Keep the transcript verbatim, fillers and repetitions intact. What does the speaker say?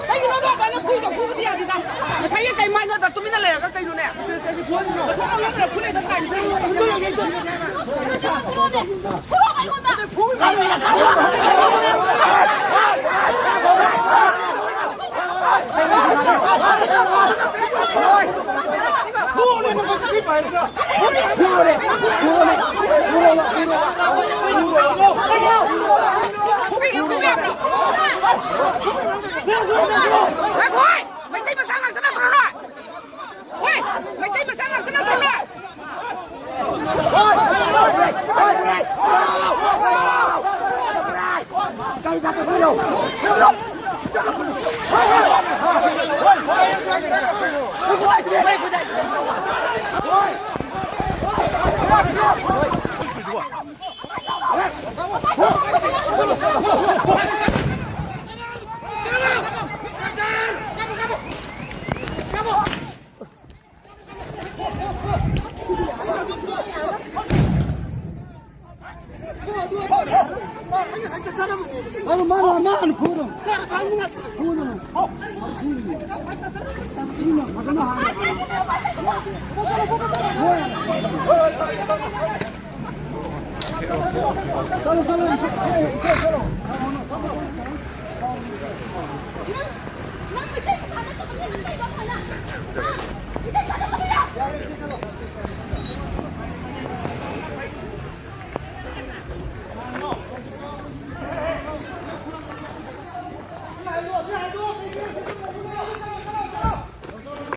ꯀꯩꯒꯤꯅꯣꯗꯣ ꯑꯗꯨꯃꯥꯏꯅ ꯐꯨꯏꯗꯣ? ꯐꯨꯕꯗꯤ ꯌꯥꯗꯦꯗ꯫ ꯉꯁꯥꯏꯒꯤ ꯀꯩ ꯃꯥꯏꯅꯣꯗ ꯇꯨꯃꯤꯟꯅ ꯂꯩꯔꯒ ꯀꯩꯅꯣꯅꯦ? ꯐꯨꯔꯣ ꯑꯩꯉꯣꯟꯗ꯫ ꯉꯥꯏꯈꯣ, ꯍꯣꯏ! ꯃꯩꯇꯩ ꯃꯆꯥ ꯉꯥꯛꯇ ꯅꯠꯇ꯭ꯔꯣ ꯅꯣꯏ? ꯍꯣꯏ! ꯃꯩꯇꯩ ꯃꯆꯥ ꯉꯥꯛꯇ ꯅꯠꯇ꯭ꯔꯣ ꯅꯣꯏ?